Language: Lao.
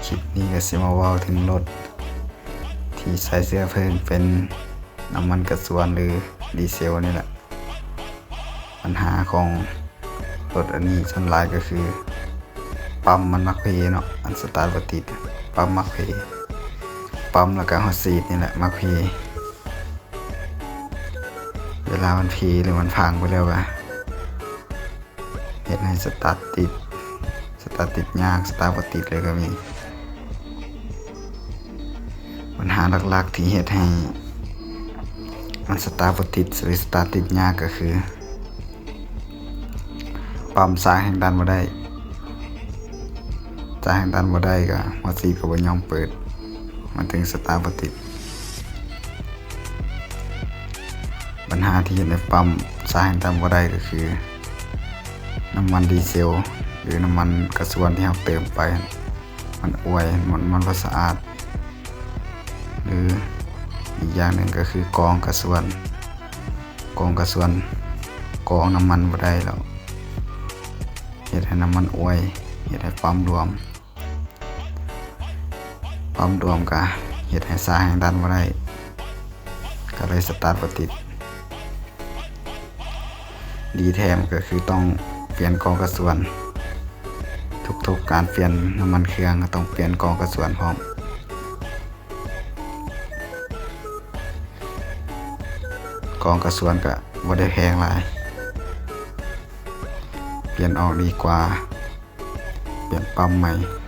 ຄລິບນີ້ກໍຊິມາເວົ້າເຖິງລົດທີ່ໃຊ້ເຊື້ອເພີງເປັນນ້ຳມັນກະຊວນ ຫຼື ດີເຊວນີ້ແຫຼະ. ບັນຫາຂອງລົດອັນນີ້ສ່ວນຫຼາຍກໍຄື ປ້ຳມັນມັກເພເນາະ, ອັນສະຕາດບໍ່ຕິດ ປ້ຳມັກເພ, ປ້ຳແລ້ວກໍຮອດສີດນີ້ແຫຼະມັກເພ. ເວລາມັນເພ ຫຼື ມັນພັງໄປແລ້ວກໍເຮັດໃຫ້ສະຕາດຕິດ, ສະຕາດຕິດຍາກ, ສະຕາດບໍ່ຕິດເລີຍກໍມີ. ບັນຫາຫຼັກໆທີ່ເຮັດໃຫ້ມັນສະຕາດບໍ່ຕິດ ຫຼື ສະຕາດຕິດຍາກກໍຄື ປ້ຳສ້າງແຮງດັນບໍ່ໄດ້, ສ້າງແຮງດັນບໍ່ໄດ້ກໍຫົວສີດກໍບໍ່ຍອມເປີດ, ມັນຈຶ່ງສະຕາດບໍ່ຕິດ. ບັນຫາທີ່ເຮັດໃຫ້ປ້ຳສ້າງແຮງດັນບໍ່ໄດ້ກໍຄື ນ້ຳມັນດີເຊວ ຫຼື ນ້ຳມັນກະຊວນທີ່ເຮົາເຕີມໄປ ມັນອວຍ, ມັນ ມັນບໍ່ສະອາດ ຫຼື ອີກຢ່າງໜຶ່ງກໍຄືກອງກະຊວນ, ກອງກະຊວນກອງນ້ຳມັນບໍ່ໄດ້ແລ້ວ ເຮັດໃຫ້ນ້ຳມັນອວຍ, ເຮັດໃຫ້ປ້ຳລວມ, ປ້ຳລວມກໍເຮັດໃຫ້ສ້າງແຮງດັນບໍ່ໄດ້ ກໍເລີຍສະຕາດບໍ່ຕິດ. ດີແທ້ມັນກໍຄືຕ້ອງປ່ຽນກອງກະຊວນ, ທຸກໆການປ່ຽນນ້ຳມັນເຄື່ອງກໍຕ້ອງປ່ຽນກອງກະຊວນພ້ອມ. ກອງກະຊວນກະບໍ່ໄດ້ແພງຫຼາຍ, ປ່ຽນອອກດີກວ່າ ປ່ຽນປ້ຳໃໝ່.